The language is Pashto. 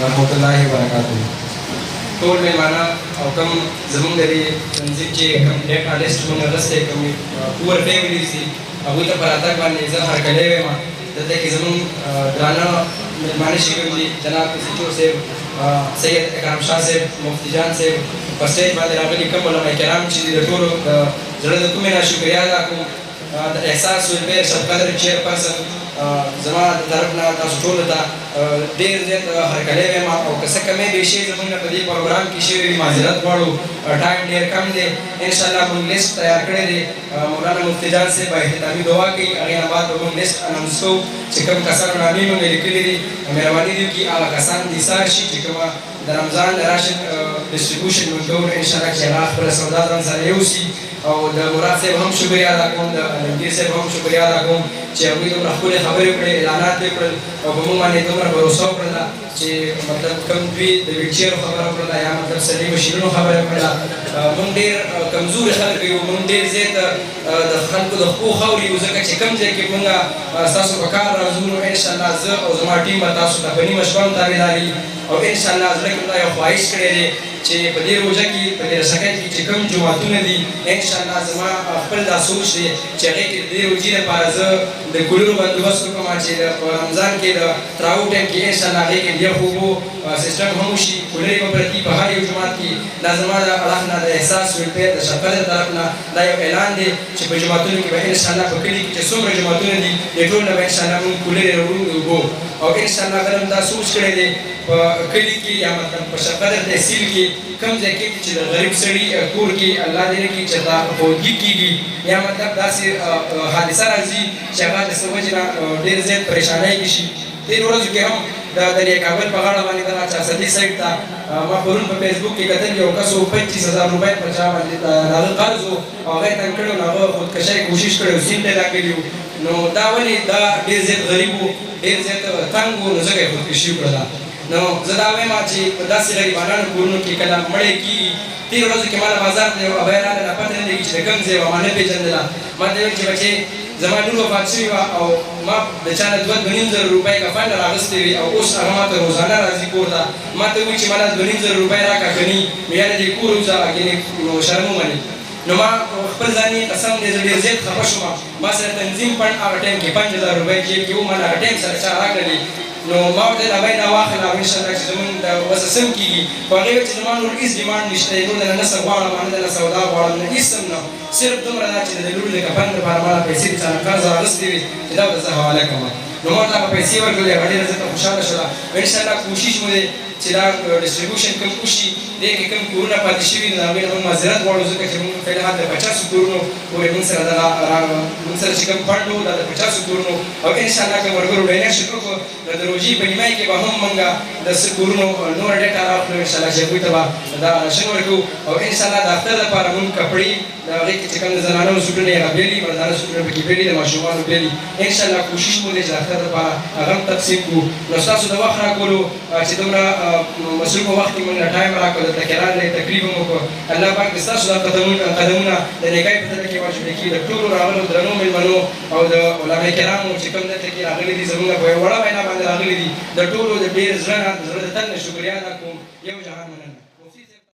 ورحمة الله وبرکاته. ټول مېلمانه او کوم زمونږ د دې تنظیم چې کوم ډیټا لیست مونږ اخیستی، کوم پور فیملیز دي، هغوی ته په راتګ باندې زه هرکلی وایم. دلته کې زمونږ درانه مېلمانه چې کوم دي، جناب S H O صاحب، سید اکرام شاه صاحب، مفتي جان صاحب، په سټیج باندې راغلي کوم علما کرام چې دي، د ټولو د زړه د کومې نه شکریه ادا کوم. د احساس ویلفیر شبقدر چیئرپرسن زما د طرف نه تاسو ټولو ته ډېر زیات هرکلی وایم. او که څه کمی بیشي زمونږ نه په دې پروګرام کې شوی وي، معذرت غواړو، ټایم ډېر کم دی. انشاءالله موږ لیست تیار کړی دی. مولانا مفتي جان صاحب به اختتامي دعا کوي، هغې نه بعد به موږ لیست اناونس کوو چې کوم کسانو نامې موږ لیکلي دي. مهرباني دې وکړي، هغه کسان دې سار شي چې کومه د رمضان د راشن ډیسټریبیوشن موږ کوو، انشاءالله چې هغه خپله سودا ځان سره یوسي. او د مراد صاحب هم شکریه ادا کوم، د عالمګیر صاحب هم شکریه ادا کوم چې هغوی دومره ښکلې خبرې وکړې، اعلانات یې وکړل او په موږ باندې دومره باور وکړله چې مطلب کوم دوی د ویلچیرو خبره وکړله یا مطلب سلي مشینونو خبره وکړله. موږ ډېر کمزوري خلک یو، موږ ډېر زیات د خلکو د خپو خاورې یو، ځکه چې کوم ځای کې موږ ستاسو په کار راځو، نو انشاءالله زه او زما ټیم به تاسو ته په نیمه شپه هم تابعداري. او انشاءالله زړه کې دا یو خواهش کړی دی چې په دې روژه کې، په دې رسکۍ کې چې کوم جوماتونه دي، انشاءالله زما خپل دا سوچ دی چې هغې کې د دې روژې لپاره زه د کولرو بندوبست وکړم چې په رمضان کې د تراو ټایم کې انشاءالله هغې کې د یخو اوبو سیستم هم وشي، کولرې به پرتي په هر یو جومات کې. دا زما د اړخ نه، د احساس ویلفیر د شفقت د طرف نه دا یو اعلان دی چې په جوماتونو کې به انشاءالله، په کلي کې چې څومره جوماتونه دي، د ټولو نه به انشاءالله موږ کولرې راوړو د اوبو. او انشاءالله بل هم دا سوچ کړی دی، په کلي کې یا مطلب په شفقت تحصیل کې کوم ځای کې چې د غریب سړي کور کې، الله دې نه کړي، چې دا فوتګي کېږي یا مطلب داسې حادثه راځي چې هغه د څه وجې نه ډېر زیات پریشانۍ کې شي. تېرو ورځو کې هم د دریا کابل په غاړه باندې دغه چارسدې سایډ ته ما پرون په فیسبوک کې کتل، یو کس و، 25,000 روپۍ په چا باندې د هغه قرض و او هغه یې تنګ کړی و، نو هغه خودکشۍ کوشش کړی و، سیند ته یې داخلي و. نو دا ولې؟ دا ډېر زیات غریب و، ډېر زیات تنګ و، نو ځکه یې خودکشي وکړله. نو زه دا وایم چې په داسې غریبانانو کورونو کې کله مړی کېږي. تېرو ورځو کې ماله بازار ته یو ابۍ راغله، پته نه لګي چې د کوم ځای وه، ما نه پېژندله. ما ته ویل چې بچې، زما لور وفات شوې وه او ما د چا نه 2-2.5 زره روپۍ کفن له راغستې وې او اوس هغه ما ته روزانه راځي کور ته، ما ته وایي چې ماله 2.5 زره روپۍ راکړه، که نی نو یا له دې کوره وځه، ګینې نو شرم ومنې. نو ما خپل ځاني قسم دی، زه ډېر زیات خفه شوم. ما سره تنظیم فنډ هغه ټایم کې 5000 روپۍ جیب کې وو، ما هغه ټایم سره چا راکړلې. نو ما ورته ویل، ابۍ، دا واخله او انشاءالله چې زمونږ د وسه سم کېږي. خو هغې ویل چې زما نور هېڅ ډیمانډ نشته، نور درنه نه څه غواړم، نه درنه سودا غواړم، نه هېڅ هم نه، صرف دومره ده چې د لور د کفن لپاره ما پیسې د چا نه قرض راغستې وي چې دا به زه حواله کوم. نو ما ورته هغه پیسې ورکړلې، هغه ډېره زیاته خوشحاله شوله. انشاءالله کوشش مو دی چې دا ډیسټریبیوشن کوم وشي، دې کې کوم کورونه پاتې شوي، نو د هغوی نه موږ معذرت غواړو، ځکه چې موږ فلحال د 50 کورونو پورې موږ سره دغه موږ سره چې کوم فنډ و، دا د 50 کورونو. او انشاءالله که ملګرو ډونیشن وکړو، نو د روژې په نیمه کې به هم موږ د څه کورونو نوره ډیټا راخلو، انشاءالله چې هغوی ته به دا راشن ورکړو. او انشاءالله د اختر لپاره موږ کپړې، د هغې کې چې کوم د زنانو سوټونه یې هغه بېلي، مردانه سوټونه پکې بېلي، د ماشومانو بېلي، انشاءالله کوشش مو دی چې د اختر لپاره هغه هم تقسیم کړو. نو ستاسو د وخت راکولو چې دومره مصروفه وخت کې موږ له ټایم راکړو، دلته کې راغلې، تکلیف هم وکړو، الله پاک دې ستاسو دا قدمونه د نیکۍ په تله کې واچولي کړي. د ټولو راغلو درنو مېلمنو او د علماء کرامو چې کوم دلته کې راغلي دي، زموږ په یوه وړه وینا باندې راغلي دي، د ټولو د ډېر زړه نه، د زړه د تل نه شکریه ادا کوم. یو جهان مننه.